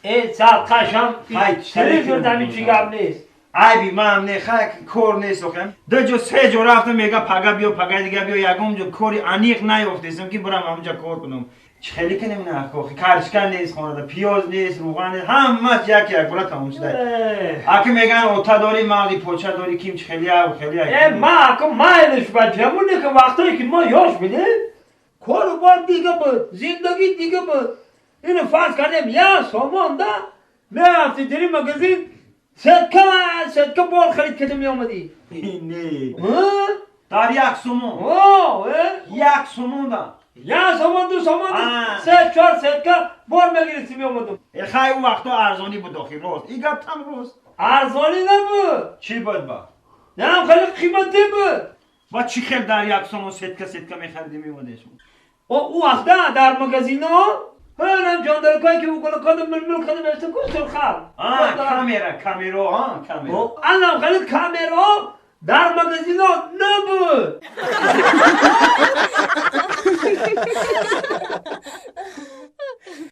Э, садқашам. Хай, телевизор дами чӣ гап нест. Айби ман не, хай, кор нест охи. Ду ҷо, се ҷо рафтам, мега пага биё, пага дига биё, ягон ҷо кори аниқ наёфтесам, ки бирам ҳамунҷа кор кунам. Чӣ хеле кунем на, охи, карчка нест хонада, пиёз нест, рӯған нест, ҳамаш як як бора тамом шуда. Аки меган ота дорӣ, мағзи поча дорӣ, ким чӣ хеле ав хеле. Э, ма ако майлиш бачамуне, ки вақтое ки мо ёш будем, кору бор дига буд, зиндагӣ дига буд. Ино фарз кардем, 1 сомон да мерафти дири магазин, сетка сетка бор харид карда меомадӣ. Не, дар 1 сомон? 1 сомон да? 1 сомон, 2 сомон, се чор сетка бор мегирифти, меомадум. Э, хай, ӯ вақто арзонӣ буд охи, рост, и гаптам рост. Арзонӣ набуд. Чӣ буд ба? Нам хеле қиматӣ буд. Ва чӣ хел дар 1 сомон сетка сетка мехариди, меомадеш? Ӯ вақта дар магазино ҳанам ҷондаракое ки уголокода милмил када мешта ку, сурхал. Камера, камеро, камера. Анам хеле камеро дар магазино набуд.